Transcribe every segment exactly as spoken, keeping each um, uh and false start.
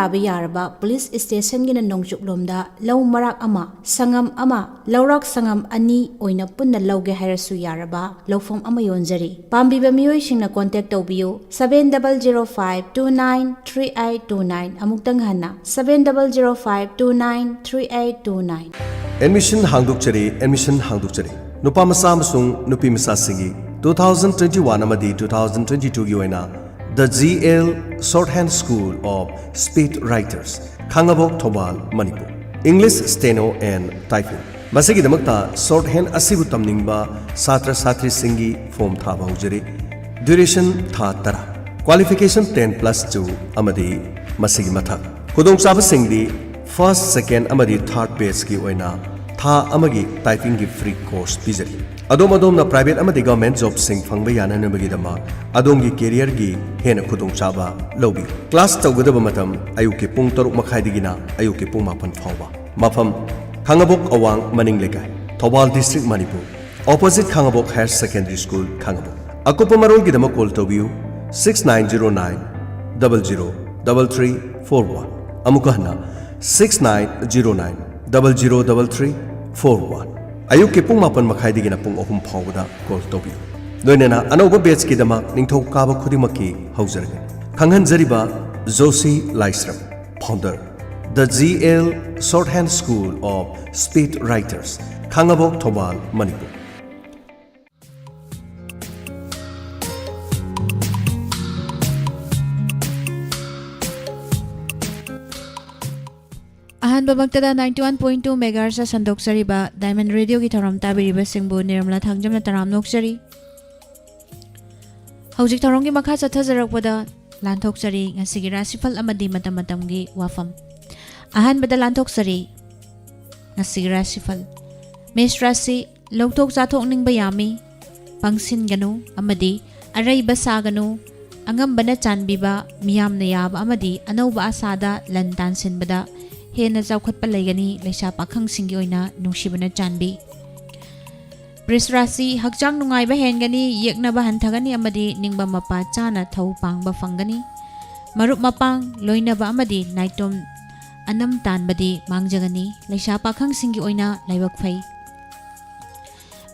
ꯇꯥꯕ ꯌꯥꯔꯕ ꯄꯨꯂꯤꯁ ꯁ꯭ꯇꯦꯁꯟꯒꯤꯅ ꯅꯣꯡꯆꯨꯞꯂꯣꯝꯗ ꯂꯧ ꯃꯔꯥꯛ ꯑꯃ, ꯁꯪꯉꯝ ꯑꯃ, ꯂꯧꯔꯥꯛ ꯁꯪꯉꯝ ꯑꯅꯤ ꯑꯣꯏꯅ ꯄꯨꯟꯅ ꯂꯧꯒꯦ ꯍꯥꯏꯔꯁꯨ ꯌꯥꯔꯕ ꯂꯧꯐꯝ ꯑꯃ ꯌꯣꯟꯖꯔꯤ꯫ ꯄꯥꯝꯕꯤꯕ ꯃꯤꯑꯣꯏꯁꯤꯡꯅ ꯀꯣꯟꯇꯦꯛ ꯇꯧꯕꯤꯌꯨ, seven double zero five two nine three eight two nine꯫ ꯑꯃꯨꯛꯇꯪ ꯍꯟꯅ, seven double zero five two nine three eight two nine꯫ Admission ꯍꯥꯡꯗꯣꯛꯆꯔꯤ, ꯑꯦꯗꯃꯤꯁꯟ ꯍꯥꯡꯗꯣꯛꯆꯔꯤ꯫ ꯅꯨꯄꯥ ꯃꯆꯥ ꯑꯃꯁꯨꯡ ꯅꯨꯄꯤ ꯃꯆꯥꯁꯤꯡꯒꯤ two thousand twenty-one ꯑꯃꯗꯤ two thousand twenty-twoꯒꯤ ꯑꯣꯏꯅ The G L Shorthand School of Speed Writers, Khangabok, Thoubal, Manipur. English Steno and Typing꯫ ꯃꯁꯤꯒꯤꯗꯃꯛꯇ shorthand ꯑꯁꯤꯕꯨ ꯇꯝꯅꯤꯡꯕ ꯁꯥꯇ꯭ꯔ ꯁꯥꯇ꯭ꯔꯤꯁꯤꯡꯒꯤ form ꯊꯥꯕ ꯍꯧꯖꯔꯤ꯫ Duration ꯊꯥ ꯇꯔꯥ꯫ Qualification ten plus two ꯑꯃꯗꯤ ꯃꯁꯤꯒꯤ ꯃꯊꯛ꯫ ꯈꯨꯗꯣꯡꯆꯥꯕꯁꯤꯡꯗꯤ first, second ꯑꯃꯗꯤ third batchꯀꯤ ꯑꯣꯏꯅ ꯊꯥ ꯑꯃꯒꯤ typingꯒꯤ free course ꯄꯤꯖꯔꯤ꯫ ꯑꯗꯣꯝ ꯑꯗꯣꯝꯅ private ꯑꯃꯗꯤ government jobꯁꯤꯡ ꯐꯪꯕ ꯌꯥꯅꯅꯕꯒꯤꯗꯃꯛ ꯑꯗꯣꯝꯒꯤ careerꯒꯤ ꯍꯦꯟꯅ ꯈꯨꯗꯣꯡꯆꯥꯕ ꯂꯧꯕꯤꯌꯨ꯫ Class ꯇꯧꯒꯗꯕ ꯃꯇꯝ ꯑꯌꯨꯛꯀꯤ ꯄꯨꯡ ꯇꯔꯨꯛ ꯃꯈꯥꯏꯗꯒꯤꯅ ꯑꯌꯨꯛꯀꯤ ꯄꯨꯡ ꯃꯥꯄꯟ ꯐꯥꯎꯕ꯫ ꯃꯐꯝ: ꯈꯥꯉꯕꯣꯛ ꯑꯋꯥꯡ ꯃꯅꯤꯡ ꯂꯩꯀꯥꯏ, ꯊꯧꯕꯥꯜ district, ꯃꯅꯤꯄꯨꯔ꯫ Opposite ꯈꯥꯉꯕꯣꯛ Higher Secondary School, ꯈꯥꯉꯕꯣꯛ꯫ ꯑꯀꯨꯞꯄ ꯃꯔꯣꯜꯒꯤꯗꯃꯛ call ꯇꯧꯕꯤꯌꯨ, six nine zero nine double zero double three four one꯫ ꯑꯃꯨꯛꯀ ꯍꯟꯅ, six nine zero nine double zero double three four one꯫ ꯑꯌꯨꯛꯀꯤ ꯄꯨꯡ ꯃꯥꯄꯟ ꯃꯈꯥꯏꯗꯒꯤꯅ ꯄꯨꯡ ꯑꯍꯨꯝ ꯐꯥꯎꯕꯗ call ꯇꯧꯕꯤꯌꯨ꯫ ꯂꯣꯏꯅꯅ ꯑꯅꯧꯕ batchꯀꯤꯗꯃꯛ ꯅꯤꯡꯊꯧꯀꯥꯕ ꯈꯨꯗꯤꯡꯃꯛꯀꯤ ꯍꯧꯖꯔꯒꯅꯤ꯫ ꯈꯪꯍꯟꯖꯔꯤꯕ ꯖꯣꯁꯤ ꯂꯥꯏꯁ꯭ꯔꯝ, founder, The G L Shorthand School of Speed Writers, Khangabok, Thoubal, Manipur. ꯑꯍꯥꯟꯕꯃꯛꯇꯗ ninety one point two megahertz ꯁꯟꯗꯣꯛꯆꯔꯤꯕ Diamond Radioꯒꯤ ꯊꯧꯔꯝ ꯇꯥꯕꯤꯔꯤꯕꯁꯤꯡꯕꯨ ꯅꯤꯔꯃꯂꯥ ꯊꯥꯡꯖꯝꯅ ꯇꯔꯥꯝꯅ ꯑꯣꯛꯆꯔꯤ꯫ ꯍꯧꯖꯤꯛ ꯊꯧꯔꯝꯒꯤ ꯃꯈꯥ ꯆꯠꯊꯖꯔꯛꯄꯗ ꯂꯥꯟꯊꯣꯛꯆꯔꯤ ꯉꯁꯤꯒꯤ ꯔꯥꯁꯤꯐꯜ ꯑꯃꯗꯤ ꯃꯇꯝ ꯃꯇꯝꯒꯤ ꯋꯥꯐꯝ꯫ ꯑꯍꯥꯟꯕꯗ ꯂꯥꯟꯊꯣꯛꯆꯔꯤ ꯉꯁꯤꯒꯤ ꯔꯥꯁꯤꯐꯜ꯫ ꯃꯦꯁ ꯔꯥꯁꯤ: ꯂꯧꯊꯣꯛ ꯆꯥꯊꯣꯛꯅꯤꯡꯕ ꯌꯥꯝꯃꯤ, ꯄꯪꯁꯤꯟꯒꯅꯨ ꯑꯃꯗꯤ ꯑꯔꯩꯕ ꯁꯥꯒꯅꯨ꯫ ꯑꯉꯝꯕꯅ ꯆꯥꯟꯕꯤꯕ, ꯃꯤꯌꯥꯝꯅ ꯌꯥꯕ ꯑꯃꯗꯤ ꯑꯅꯧꯕ ꯑꯁꯥꯗ ꯂꯟ ꯇꯥꯟꯁꯤꯟꯕꯗ ꯍꯦꯟꯅ ꯆꯥꯎꯈꯠꯄ ꯂꯩꯒꯅꯤ꯫ ꯂꯩꯁꯥ ꯄꯥꯈꯪꯁꯤꯡꯒꯤ ꯑꯣꯏꯅ ꯅꯨꯡꯁꯤꯕꯅ ꯆꯥꯟꯕꯤ꯫ ꯕ꯭ꯔꯤꯁ ꯔꯥꯁꯤ: ꯍꯛꯆꯥꯡ ꯅꯨꯡꯉꯥꯏꯕ ꯍꯦꯟꯒꯅꯤ, ꯌꯦꯛꯅꯕ ꯍꯟꯊꯒꯅꯤ ꯑꯃꯗꯤ ꯅꯤꯡꯕ ꯃꯄꯥ ꯆꯥꯅ ꯊꯧ ꯄꯥꯡꯕ ꯐꯪꯒꯅꯤ꯫ ꯃꯔꯨꯞ ꯃꯄꯥꯡ, ꯂꯣꯏꯅꯕ ꯑꯃꯗꯤ ꯅꯥꯏꯇꯣꯝ ꯑꯅꯝ ꯇꯥꯟꯕꯗꯤ ꯃꯥꯡꯖꯒꯅꯤ꯫ ꯂꯩꯁꯥ ꯄꯥꯈꯪꯁꯤꯡꯒꯤ ꯑꯣꯏꯅ ꯂꯥꯏꯕꯛ ꯐꯩ꯫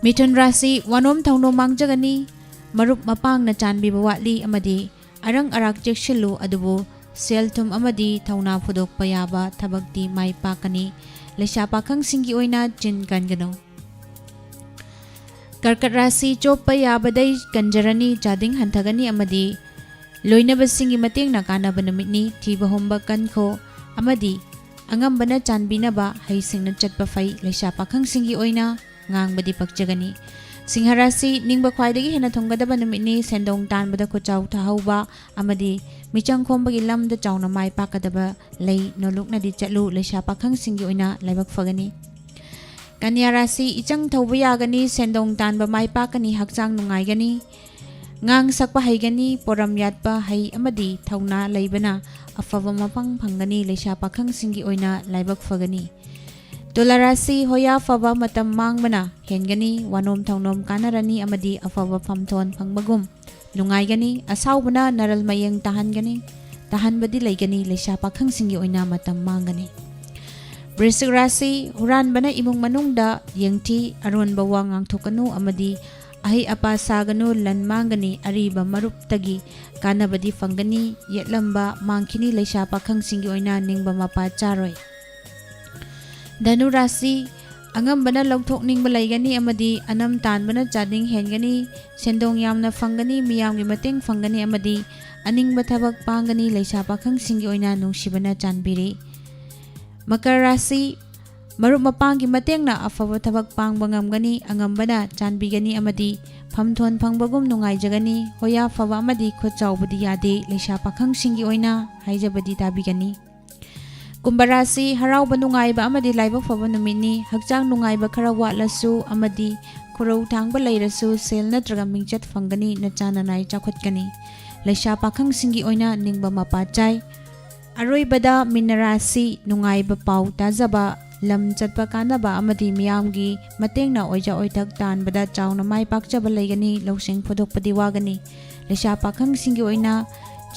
ꯃꯤꯊꯨꯟ ꯔꯥꯁꯤ, ꯋꯥꯅꯣꯝ ꯊꯧꯅꯣꯝ ꯃꯥꯡꯖꯒꯅꯤ꯫ ꯃꯔꯨꯞ ꯃꯄꯥꯡꯅ ꯆꯥꯟꯕꯤꯕ ꯋꯥꯠꯂꯤ ꯑꯃꯗꯤ ꯑꯔꯪ ꯑꯔꯥꯛ ꯆꯦꯛꯁꯤꯜꯂꯨ, ꯑꯗꯨꯕꯨ ꯁꯦꯜ ꯊꯨꯝ ꯑꯃꯗꯤ ꯊꯧꯅꯥ ꯐꯨꯗꯣꯛꯄ ꯌꯥꯕ ꯊꯕꯛꯇꯤ ꯃꯥꯏ ꯄꯥꯛꯀꯅꯤ꯫ ꯂꯩꯁꯥ ꯄꯥꯈꯪꯁꯤꯡꯒꯤ ꯑꯣꯏꯅ ꯆꯤꯟ ꯀꯟꯒꯅꯨ꯫ ꯀꯔꯀꯠ ꯔꯥꯁꯤ, ꯆꯣꯞꯄ ꯌꯥꯕꯗꯩ ꯀꯟꯖꯔꯅꯤ, ꯆꯥꯗꯤꯡ ꯍꯟꯊꯒꯅꯤ ꯑꯃꯗꯤ ꯂꯣꯏꯅꯕꯁꯤꯡꯒꯤ ꯃꯇꯦꯡꯅ ꯀꯥꯟꯅꯕ ꯅꯨꯃꯤꯠꯅꯤ꯫ ꯊꯤꯕ ꯍꯨꯝꯕ ꯀꯟꯈꯣ ꯑꯃꯗꯤ ꯑꯉꯝꯕꯅ ꯆꯥꯟꯕꯤꯅꯕ ꯍꯩꯁꯤꯡꯅ ꯆꯠꯄ ꯐꯩ꯫ ꯂꯩꯁꯥ ꯄꯥꯈꯪꯁꯤꯡꯒꯤ ꯑꯣꯏꯅ ꯉꯥꯡꯕꯗꯤ ꯄꯛꯆꯒꯅꯤ꯫ ꯁꯤꯡꯍ ꯔꯥꯁꯤ, ꯅꯤꯡꯕ ꯈ꯭ꯋꯥꯏꯗꯒꯤ ꯍꯦꯟꯅ ꯊꯨꯡꯒꯗꯕ ꯅꯨꯃꯤꯠꯅꯤ꯫ ꯁꯦꯟꯗꯣꯡ ꯇꯥꯟꯕꯗ ꯈꯨꯠꯆꯥꯎ ꯊꯥꯍꯧꯕ ꯑꯃꯗꯤ ꯃꯤꯆꯪ ꯈꯣꯝꯕꯒꯤ ꯂꯝꯗ ꯆꯥꯎꯅ ꯃꯥꯏ ꯄꯥꯛꯀꯗꯕ ꯂꯩ꯫ ꯅꯣꯂꯨꯛꯅꯗꯤ ꯆꯠꯂꯨ꯫ ꯂꯩꯁꯥ ꯄꯥꯈꯪꯁꯤꯡꯒꯤ ꯑꯣꯏꯅ ꯂꯥꯏꯕꯛ ꯐꯒꯅꯤ꯫ ꯀꯟꯌꯥ ꯔꯥꯁꯤ, ꯏꯆꯪ ꯊꯧꯕ ꯌꯥꯒꯅꯤ, ꯁꯦꯟꯗꯣꯡ ꯇꯥꯟꯕ ꯃꯥꯏ ꯄꯥꯛꯀꯅꯤ, ꯍꯛꯆꯥꯡ ꯅꯨꯡꯉꯥꯏꯒꯅꯤ, ꯉꯥꯡ ꯁꯛꯄ ꯍꯩꯒꯅꯤ, ꯄꯣꯔꯝ ꯌꯥꯠꯄ ꯍꯩ ꯑꯃꯗꯤ ꯊꯧꯅꯥ ꯂꯩꯕꯅ ꯑꯐꯕ ꯃꯐꯝ ꯐꯪꯒꯅꯤ꯫ ꯂꯩꯁꯥ ꯄꯥꯈꯪꯁꯤꯡꯒꯤ ꯑꯣꯏꯅ ꯂꯥꯏꯕꯛ ꯐꯒꯅꯤ꯫ ꯇꯨꯂꯥ ꯔꯥꯁꯤ, ꯍꯣꯌꯥ ꯐꯕ ꯃꯇꯝ ꯃꯥꯡꯕꯅ ꯍꯦꯟꯒꯅꯤ, ꯋꯥꯅꯣꯝ ꯊꯧꯅꯣꯝ ꯀꯥꯟꯅꯔꯅꯤ ꯑꯃꯗꯤ ꯑꯐꯕ ꯐꯝꯊꯣꯟ ꯐꯪꯕꯒꯨꯝ ꯅꯨꯡꯉꯥꯏꯒꯅꯤ꯫ ꯑꯁꯥꯎꯕꯅ ꯅꯔꯜ ꯃꯌꯦꯡ ꯇꯥꯍꯟꯒꯅꯤ, ꯇꯥꯍꯟꯕꯗꯤ ꯂꯩꯒꯅꯤ꯫ ꯂꯩꯁꯥ ꯄꯥꯈꯪꯁꯤꯡꯒꯤ ꯑꯣꯏꯅ ꯃꯇꯝ ꯃꯥꯡꯒꯅꯤ꯫ ꯕ꯭ꯔꯤꯁꯤꯛ ꯔꯥꯁꯤ, ꯍꯨꯔꯥꯟꯕꯅ ꯏꯃꯨꯡ ꯃꯅꯨꯡꯗ ꯌꯦꯡꯊꯤ, ꯑꯔꯣꯟꯕ ꯋꯥ ꯉꯥꯡꯊꯣꯛꯀꯅꯨ ꯑꯃꯗꯤ ꯑꯍꯩ ꯑꯄꯥ ꯁꯥꯒꯅꯨ, ꯂꯟ ꯃꯥꯡꯒꯅꯤ, ꯑꯔꯤꯕ ꯃꯔꯨꯞꯇꯒꯤ ꯀꯥꯟꯅꯕꯗꯤ ꯐꯪꯒꯅꯤ, ꯌꯦꯠꯂꯝꯕ ꯃꯥꯡꯈꯤꯅꯤ꯫ ꯂꯩꯁꯥ ꯄꯥꯈꯪꯁꯤꯡꯒꯤ ꯑꯣꯏꯅ ꯅꯤꯡꯕ ꯃꯄꯥ ꯆꯥꯔꯣꯏ꯫ ꯙꯅꯨ ꯔꯥꯁꯤ, ꯑꯉꯝꯕꯅ ꯂꯧꯊꯣꯛꯅꯤꯡꯕ ꯂꯩꯒꯅꯤ ꯑꯃꯗꯤ ꯑꯅꯝ ꯇꯥꯟꯕꯅ ꯆꯥꯗꯤꯡ ꯍꯦꯟꯒꯅꯤ, ꯁꯦꯟꯗꯣꯡ ꯌꯥꯝꯅ ꯐꯪꯒꯅꯤ, ꯃꯤꯌꯥꯝꯒꯤ ꯃꯇꯦꯡ ꯐꯪꯒꯅꯤ ꯑꯃꯗꯤ ꯑꯅꯤꯡꯕ ꯊꯕꯛ ꯄꯥꯡꯒꯅꯤ꯫ ꯂꯩꯁꯥ ꯄꯥꯈꯪꯁꯤꯡꯒꯤ ꯑꯣꯏꯅ ꯅꯨꯡꯁꯤꯕꯅ ꯆꯥꯟꯕꯤꯔꯤ꯫ ꯃꯀꯔ ꯔꯥꯁꯤ, ꯃꯔꯨꯞ ꯃꯄꯥꯡꯒꯤ ꯃꯇꯦꯡꯅ ꯑꯐꯕ ꯊꯕꯛ ꯄꯥꯡꯕ ꯉꯝꯒꯅꯤ, ꯑꯉꯝꯕꯅ ꯆꯥꯟꯕꯤꯒꯅꯤ ꯑꯃꯗꯤ ꯐꯝꯊꯣꯟ ꯐꯪꯕꯒꯨꯝ ꯅꯨꯡꯉꯥꯏꯖꯒꯅꯤ꯫ ꯍꯣꯌꯥ ꯐꯕ ꯑꯃꯗꯤ ꯈꯨꯠ ꯆꯥꯎꯕꯗꯤ ꯌꯥꯗꯦ꯫ ꯂꯩꯁꯥ ꯄꯥꯈꯪꯁꯤꯡꯒꯤ ꯑꯣꯏꯅ ꯍꯥꯏꯖꯕꯗꯤ ꯇꯥꯕꯤꯒꯅꯤ꯫ ꯀꯨꯝꯚ ꯔꯥꯁꯤ, ꯍꯔꯥꯎꯕ ꯅꯨꯡꯉꯥꯏꯕ ꯑꯃꯗꯤ ꯂꯥꯏꯕꯛ ꯐꯕ ꯅꯨꯃꯤꯠꯅꯤ꯫ ꯍꯛꯆꯥꯡ ꯅꯨꯡꯉꯥꯏꯕ ꯈꯔ ꯋꯥꯠꯂꯁꯨ ꯑꯃꯗꯤ ꯈꯨꯔꯧ ꯊꯥꯡꯕ ꯂꯩꯔꯁꯨ ꯁꯦꯜ ꯅꯠꯇ꯭ꯔꯒ ꯃꯤꯡꯆꯠ ꯐꯪꯒꯅꯤ, ꯅꯆꯥ ꯅꯅꯥꯏ ꯆꯥꯎꯈꯠꯀꯅꯤ꯫ ꯂꯩꯁꯥ ꯄꯥꯈꯪꯁꯤꯡꯒꯤ ꯑꯣꯏꯅ ꯅꯤꯡꯕ ꯃꯄꯥ ꯆꯥꯏ꯫ ꯑꯔꯣꯏꯕꯗ ꯃꯤꯅ ꯔꯥꯁꯤ, ꯅꯨꯡꯉꯥꯏꯕ ꯄꯥꯎ ꯇꯥꯖꯕ, ꯂꯝ ꯆꯠꯄ ꯀꯥꯟꯅꯕ ꯑꯃꯗꯤ ꯃꯤꯌꯥꯝꯒꯤ ꯃꯇꯦꯡꯅ ꯑꯣꯏꯖ ꯑꯣꯏꯊꯛ ꯇꯥꯟꯕꯗ ꯆꯥꯎꯅ ꯃꯥꯏ ꯄꯥꯛꯆꯕ ꯂꯩꯒꯅꯤ꯫ ꯂꯧꯁꯤꯡ ꯐꯨꯗꯣꯛꯄꯗꯤ ꯋꯥꯒꯅꯤ꯫ ꯂꯩꯁꯥ ꯄꯥꯈꯪꯁꯤꯡꯒꯤ ꯑꯣꯏꯅ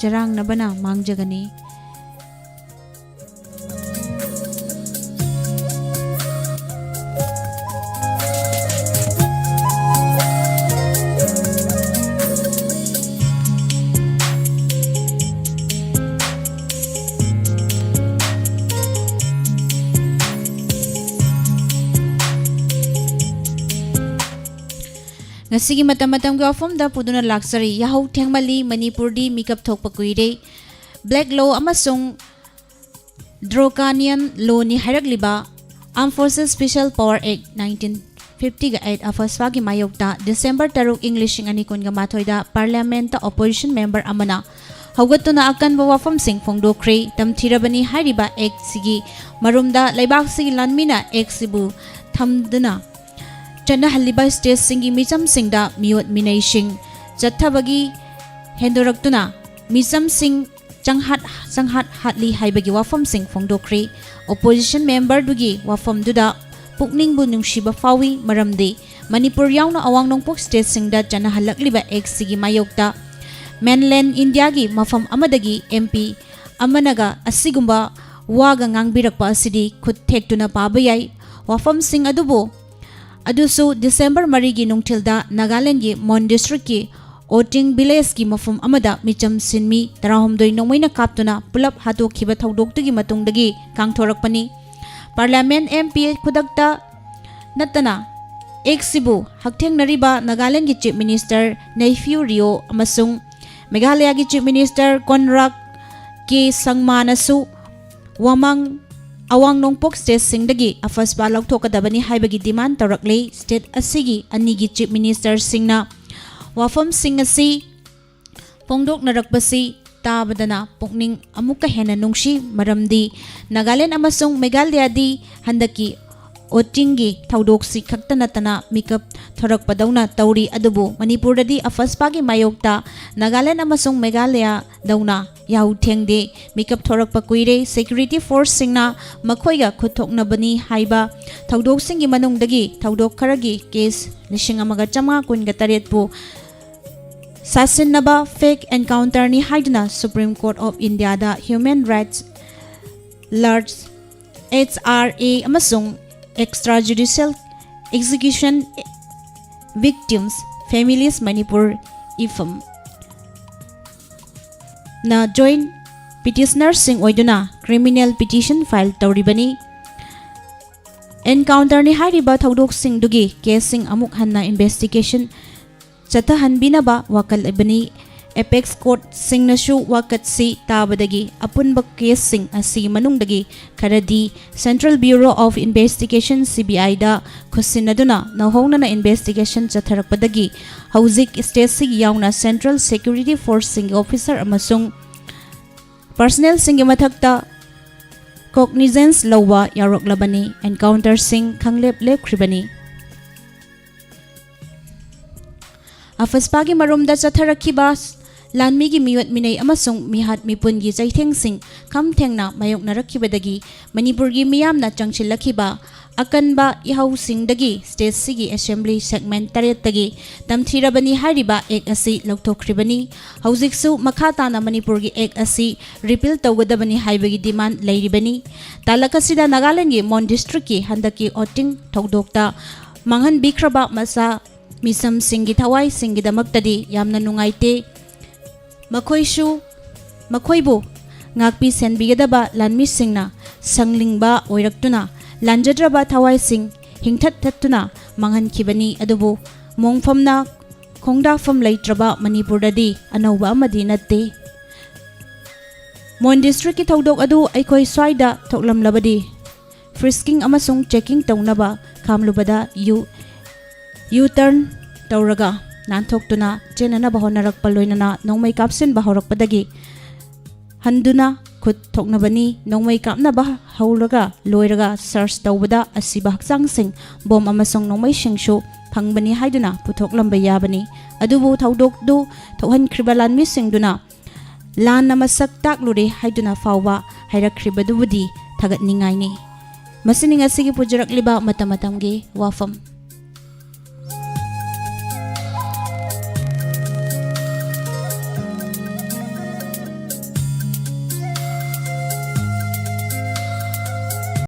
ꯆꯔꯥꯡꯅꯕꯅ ꯃꯥꯡꯖꯒꯅꯤ꯫ ꯉꯁꯤꯒꯤ ꯃꯇꯝ ꯃꯇꯝꯒꯤ ꯋꯥꯐꯝꯗ ꯄꯨꯗꯨꯅ ꯂꯥꯛꯆꯔꯤ꯫ ꯌꯥꯍꯧ ꯊꯦꯡꯃꯜꯂꯤ, ꯃꯅꯤꯄꯨꯔꯗꯤ ꯃꯤꯀꯞ ꯊꯣꯛꯄ ꯀꯨꯏꯔꯦ꯫ Black Law ꯑꯃꯁꯨꯡ Draconian Law ꯅꯤ ꯍꯥꯏꯔꯛꯂꯤꯕ Armed Forces Special Power Act nineteen fifty eight, AFSPA ꯒꯤ ꯃꯥꯌꯣꯛꯇ ꯗꯤꯁꯦꯝꯕꯔ ꯇꯔꯨꯛ, ꯏꯪ ꯂꯤꯁꯤꯡ ꯑꯅꯤ ꯀꯨꯟꯒ ꯃꯥꯊꯣꯏꯗ Parliament ꯇ opposition member ꯑꯃꯅ ꯍꯧꯒꯠꯇꯨꯅ ꯑꯀꯟꯕ ꯋꯥꯐꯝꯁꯤꯡ ꯐꯣꯡꯗꯣꯛꯈ꯭ꯔꯦ꯫ ꯇꯝꯊꯤꯔꯕꯅꯤ ꯍꯥꯏꯔꯤꯕ Act ꯁꯤꯒꯤ ꯃꯔꯨꯝꯗ ꯂꯩꯕꯥꯛꯁꯤꯒꯤ ꯂꯥꯟꯃꯤꯅ Act ꯁꯤꯕꯨ ꯊꯝꯗꯨꯅ ꯆꯠꯅꯍꯜꯂꯤꯕ state ꯁꯤꯡꯒꯤ ꯃꯤꯆꯝꯁꯤꯡꯗ ꯃꯤꯑꯣꯠ ꯃꯤꯅꯩꯁꯤꯡ ꯆꯠꯊꯕꯒꯤ ꯍꯦꯟꯗꯣꯔꯛꯇꯨꯅ ꯃꯤꯆꯝꯁꯤꯡ ꯆꯪꯍꯠ ꯆꯪꯍꯠ ꯍꯥꯠꯂꯤ ꯍꯥꯏꯕꯒꯤ ꯋꯥꯐꯝꯁꯤꯡ ꯐꯣꯡꯗꯣꯛꯈ꯭ꯔꯤ꯫ Opposition member ꯗꯨꯒꯤ ꯋꯥꯐꯝꯗꯨꯗ ꯄꯨꯛꯅꯤꯡꯕꯨ ꯅꯨꯡꯁꯤꯕ ꯐꯥꯎꯏ, ꯃꯔꯝꯗꯤ ꯃꯅꯤꯄꯨꯔ ꯌꯥꯎꯅ ꯑꯋꯥꯡ ꯅꯣꯡꯄꯣꯛ state ꯁꯤꯡꯗ ꯆꯠꯅꯍꯜꯂꯛꯂꯤꯕ Act ꯁꯤꯒꯤ ꯃꯥꯌꯣꯛꯇ mainland India ꯒꯤ ꯃꯐꯝ ꯑꯃꯗꯒꯤ MP ꯑꯃꯅꯒ ꯑꯁꯤꯒꯨꯝꯕ ꯋꯥꯒ ꯉꯥꯡꯕꯤꯔꯛꯄ ꯑꯁꯤꯗꯤ ꯈꯨꯠ ꯊꯦꯛꯇꯨꯅ ꯄꯥꯕ ꯌꯥꯏ꯫ ꯋꯥꯐꯝꯁꯤꯡ ꯑꯗꯨꯕꯨ ꯑꯗꯨꯁꯨ ꯗꯤꯁꯦꯝꯕꯔ ꯃꯔꯤꯒꯤ ꯅꯨꯡꯊꯤꯜꯗ ꯅꯥꯒꯥꯂꯦꯟꯒꯤ ꯃꯣꯟ district ꯀꯤ ꯑꯣꯇꯤꯡ village ꯀꯤ ꯃꯐꯝ ꯑꯃꯗ ꯃꯤꯆꯝ ꯁꯤꯟꯃꯤ ꯇꯔꯥꯍꯨꯝꯗꯣꯏ ꯅꯣꯡꯃꯩꯅ ꯀꯥꯞꯇꯨꯅ ꯄꯨꯂꯞ ꯍꯥꯠꯇꯣꯛꯈꯤꯕ ꯊꯧꯗꯣꯛꯇꯨꯒꯤ ꯃꯇꯨꯡꯗꯒꯤ ꯀꯥꯡꯊꯣꯔꯛꯄꯅꯤ꯫ Parliament MP ꯈꯨꯗꯛꯇ ꯅꯠꯇꯅ Act ꯁꯤꯕꯨ ꯍꯛꯊꯦꯡꯅꯔꯤꯕ ꯅꯥꯒꯥꯂꯦꯟꯒꯤ Chief Minister Neiphiu Rio ꯑꯃꯁꯨꯡ ꯃꯦꯘꯥꯂꯌꯥꯒꯤ Chief Minister Conrad K ꯁꯪꯃꯥꯅꯁꯨ ꯋꯥꯃꯥꯡ ꯑꯋꯥꯡ ꯅꯣꯡꯄꯣꯛ state ꯁꯤꯡꯗꯒꯤ AFSPA ꯂꯧꯊꯣꯛꯀꯗꯕꯅꯤ ꯍꯥꯏꯕꯒꯤ demand ꯇꯧꯔꯛꯂꯤ꯫ State ꯑꯁꯤꯒꯤ ꯑꯅꯤꯒꯤ Chief Minister ꯁꯤꯡꯅ ꯋꯥꯐꯝꯁꯤꯡ ꯑꯁꯤ ꯐꯣꯡꯗꯣꯛꯅꯔꯛꯄꯁꯤ ꯇꯥꯕꯗꯅ ꯄꯨꯛꯅꯤꯡ ꯑꯃꯨꯛꯀ ꯍꯦꯟꯅ ꯅꯨꯡꯁꯤ, ꯃꯔꯝꯗꯤ ꯅꯥꯒꯥꯂꯦꯟ ꯑꯃꯁꯨꯡ ꯃꯦꯘꯥꯂꯌꯥꯗꯤ ꯍꯟꯗꯛꯀꯤ ꯑꯣꯇꯤꯡꯒꯤ ꯊꯧꯗꯣꯛꯁꯤ ꯈꯛꯇ ꯅꯠꯇꯅ ꯃꯤꯀꯞ ꯊꯣꯔꯛꯄꯗꯧꯅ ꯇꯧꯔꯤ, ꯑꯗꯨꯕꯨ ꯃꯅꯤꯄꯨꯔꯗꯗꯤ AFSPA ꯒꯤ ꯃꯥꯌꯣꯛꯇ ꯅꯥꯒꯥꯂꯦꯟ ꯑꯃꯁꯨꯡ ꯃꯦꯘꯥꯂꯌꯥꯗꯧꯅ ꯌꯥꯍꯧ ꯊꯦꯡꯗꯦ꯫ ꯃꯤꯀꯞ ꯊꯣꯔꯛꯄ ꯀꯨꯏꯔꯦ꯫ Security force ꯁꯤꯡꯅ ꯃꯈꯣꯏꯒ ꯈꯨꯠ ꯊꯣꯛꯅꯕꯅꯤ ꯍꯥꯏꯕ ꯊꯧꯗꯣꯛꯁꯤꯡꯒꯤ ꯃꯅꯨꯡꯗꯒꯤ ꯊꯧꯗꯣꯛ ꯈꯔꯒꯤ case ꯂꯤꯁꯤꯡ ꯑꯃꯒ ꯆꯥꯝꯃꯉꯥ ꯀꯨꯟꯒ ꯇꯔꯦꯠꯄꯨ ꯁꯥꯁꯤꯟꯅꯕ fake encounterꯅꯤ ꯍꯥꯏꯗꯨꯅ Supreme Court of Indiaꯗ human rights large H R A ꯑꯃꯁꯨꯡ extrajudicial execution victims families Manipur IFAM ꯅ joint petitionerꯁꯤꯡ ꯑꯣꯏꯗꯨꯅ criminal petition file ꯇꯧꯔꯤꯕꯅꯤ꯫ Encounterꯅꯤ ꯍꯥꯏꯔꯤꯕ ꯊꯧꯗꯣꯛꯁꯤꯡꯗꯨꯒꯤ caseꯁꯤꯡ ꯑꯃꯨꯛ ꯍꯟꯅ investigation ꯆꯠꯊꯍꯟꯕꯤꯅꯕ ꯋꯥꯀꯠꯂꯕꯅꯤ꯫ Apex Courtꯁꯤꯡꯅꯁꯨ ꯋꯥꯀꯠꯁꯤ ꯇꯥꯕꯗꯒꯤ ꯑꯄꯨꯟꯕ caseꯁꯤꯡ ꯑꯁꯤꯒꯤ ꯃꯅꯨꯡꯗꯒꯤ ꯈꯔꯗꯤ Central Bureau of Investigation, CBIꯗ ꯈꯨꯠꯁꯤꯟꯅꯗꯨꯅ ꯅꯧꯍꯧꯅꯅ investigation ꯆꯠꯊꯔꯛꯄꯗꯒꯤ ꯍꯧꯖꯤꯛ stateꯁꯤꯒꯤ ꯌꯥꯎꯅ Central Security Forceꯁꯤꯡꯒꯤ officer ꯑꯃꯁꯨꯡ personnelꯁꯤꯡꯒꯤ ꯃꯊꯛꯇ cognizance ꯂꯧꯕ ꯌꯥꯎꯔꯛꯂꯕꯅꯤ꯫ Encounterꯁꯤꯡ ꯈꯪꯂꯦꯞ ꯂꯦꯞꯈ꯭ꯔꯤꯕꯅꯤ꯫ ꯑꯐꯁꯄꯥꯒꯤ ꯃꯔꯨꯝꯗ ꯆꯠꯊꯔꯛꯈꯤꯕ ꯂꯥꯟꯃꯤꯒꯤ ꯃꯤꯑꯣꯠ ꯃꯤꯅꯩ ꯑꯃꯁꯨꯡ ꯃꯤꯍꯥꯠ ꯃꯤꯄꯨꯟꯒꯤ ꯆꯩꯊꯦꯡꯁꯤꯡ ꯈꯝ ꯊꯦꯡꯅ ꯃꯥꯌꯣꯛꯅꯔꯛꯈꯤꯕꯗꯒꯤ ꯃꯅꯤꯄꯨꯔꯒꯤ ꯃꯤꯌꯥꯝꯅ ꯆꯪꯁꯤꯜꯂꯛꯈꯤꯕ ꯑꯀꯟꯕ ꯏꯍꯧꯁꯤꯡꯗꯒꯤ stateꯁꯤꯒꯤ assembly segment ꯇꯔꯦꯠꯇꯒꯤ ꯇꯝꯊꯤꯔꯕꯅꯤ ꯍꯥꯏꯔꯤꯕ act ꯑꯁꯤ ꯂꯧꯊꯣꯛꯈ꯭ꯔꯤꯕꯅꯤ꯫ ꯍꯧꯖꯤꯛꯁꯨ ꯃꯈꯥ ꯇꯥꯅ ꯃꯅꯤꯄꯨꯔꯒꯤ act ꯑꯁꯤ repeal ꯇꯧꯒꯗꯕꯅꯤ ꯍꯥꯏꯕꯒꯤ demand ꯂꯩꯔꯤꯕꯅꯤ꯫ ꯇꯥꯂꯛ ꯑꯁꯤꯗ ꯅꯥꯒꯥꯂꯦꯟꯒꯤ ꯃꯣꯟ districtꯀꯤ ꯍꯟꯗꯛꯀꯤ voting ꯊꯧꯗꯣꯛꯇ ꯃꯥꯡꯍꯟꯕꯤꯈ꯭ꯔꯕ ꯃꯆꯥ ꯃꯤꯁꯝꯁꯤꯡꯒꯤ ꯊꯋꯥꯏꯁꯤꯡꯒꯤꯗꯃꯛꯇꯗꯤ ꯌꯥꯝꯅ ꯅꯨꯡꯉꯥꯏꯇꯦ꯫ ꯃꯈꯣꯏꯁꯨ, ꯃꯈꯣꯏꯕꯨ ꯉꯥꯛꯄꯤ ꯁꯦꯟꯕꯤꯒꯗꯕ ꯂꯥꯟꯃꯤꯁꯤꯡꯅ ꯁꯪꯂꯤꯡꯕ ꯑꯣꯏꯔꯛꯇꯨꯅ ꯂꯥꯟꯖꯗ꯭ꯔꯕ ꯊꯋꯥꯏꯁꯤꯡ ꯍꯤꯡꯊꯠ ꯊꯠꯇꯨꯅ ꯃꯥꯡꯍꯟꯈꯤꯕꯅꯤ꯫ ꯑꯗꯨꯕꯨ ꯃꯣꯡꯐꯝꯅ ꯈꯣꯡꯗꯥꯐꯝ ꯂꯩꯇ꯭ꯔꯕ ꯃꯅꯤꯄꯨꯔꯗꯗꯤ ꯑꯅꯧꯕ ꯑꯃꯗꯤ ꯅꯠꯇꯦ꯫ ꯃꯣꯟ districtꯀꯤ ꯊꯧꯗꯣꯛ ꯑꯗꯨ ꯑꯩꯈꯣꯏ ꯁ꯭ꯋꯥꯏꯗ ꯊꯣꯛꯂꯝꯂꯕꯗꯤ frisking ꯑꯃꯁꯨꯡ checking ꯇꯧꯅꯕ ꯈꯥꯝꯂꯨꯕꯗ U, U-turn ꯇꯧꯔꯒ ꯅꯥꯟꯊꯣꯛꯇꯨꯅ ꯆꯦꯟꯅꯅꯕ ꯍꯣꯠꯅꯔꯛꯄ ꯂꯣꯏꯅꯅ ꯅꯣꯡꯃꯩ ꯀꯥꯞꯁꯤꯟꯕ ꯍꯧꯔꯛꯄꯗꯒꯤ ꯍꯟꯗꯨꯅ ꯈꯨꯠ ꯊꯣꯛꯅꯕꯅꯤ꯫ ꯅꯣꯡꯃꯩ ꯀꯥꯞꯅꯕ ꯍꯧꯔꯒ ꯂꯣꯏꯔꯒ search ꯇꯧꯕꯗ ꯑꯁꯤꯕ ꯍꯛꯆꯥꯡꯁꯤꯡ bomb ꯑꯃꯁꯨꯡ ꯅꯣꯡꯃꯩꯁꯤꯡꯁꯨ ꯐꯪꯕꯅꯤ ꯍꯥꯏꯗꯨꯅ ꯄꯨꯊꯣꯛꯂꯝꯕ ꯌꯥꯕꯅꯤ꯫ ꯑꯗꯨꯕꯨ ꯊꯧꯗꯣꯛꯇꯨ ꯊꯣꯛꯍꯟꯈ꯭ꯔꯤꯕ ꯂꯥꯟꯃꯤꯁꯤꯡꯗꯨꯅ ꯂꯥꯟꯅ ꯃꯁꯛ ꯇꯥꯛꯂꯨꯔꯦ ꯍꯥꯏꯗꯨꯅ ꯐꯥꯎꯕ ꯍꯥꯏꯔꯛꯈ꯭ꯔꯤꯕꯗꯨꯕꯨꯗꯤ ꯊꯥꯒꯠꯅꯤꯡꯉꯥꯏꯅꯤ꯫ ꯃꯁꯤꯅꯤ ꯉꯁꯤꯒꯤ ꯄꯨꯖꯔꯛꯂꯤꯕ ꯃꯇꯝ ꯃꯇꯝꯒꯤ ꯋꯥꯐꯝ꯫